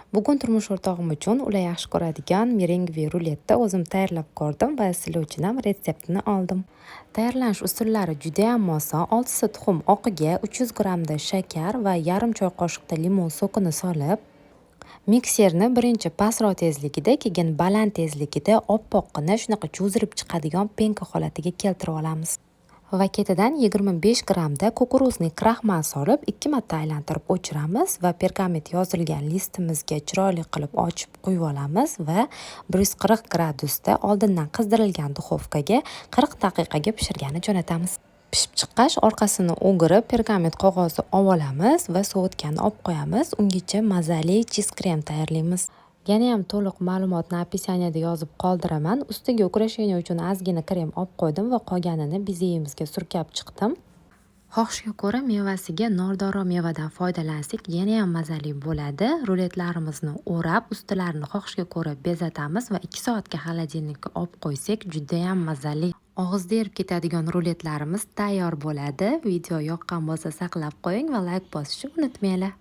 Bugun turmush o'rtog'im uchun ular yaxshi ko'radigan меренговый ruletni o'zim tayyorlab ko'rdim va sizlar uchun ham retseptini oldim. Tayyorlanish usullari judayam oson. 6 ta tuxum oqiga 300 grammda shakar va yarim choy qoshiqda limon sokini solib, mikserni birinchi pastroq tezligida, keyin baland tezligida oppoqqina shunaqa cho'zilib chiqadigan пенка holatiga keltirib olamiz. Va ketidan 25 grammda кукурузный kraxmal solib, ikki marta aylantirib o'chiramiz va pergament yozilgan listimizga chiroyli qilib ochib quyib olamiz va 140 gradusda oldindan qizdirilgan duxovkaga 40 daqiqaga pishirgani jo'natamiz. Pishib chiqqach, orqasini o'girib, pergament qog'ozni olib olamiz va sovutgani olib qo'yamiz. Ungacha mazali cheese krem tayyorlaymiz. Yanayam to'liq ma'lumotni описание da yozib qoldiraman. Ustiga украшение uchun ozgina krem olib qo'ydim va qolganini bezagimizga surkab chiqdim. Xohishga ko'ra mevasiga nordora mevadan foydalansak, yanayam mazali bo'ladi. Ruletlarimizni o'rab, ustilarini xohishga ko'ra bezatamiz va 2 soatga холодильник ka olib qo'ysak, judayam mazali, og'izda erib ketadigan ruletlarimiz tayyor bo'ladi. Video yoqqan bo'lsa, saqlab qo'ying va layk bosishni unutmanglar.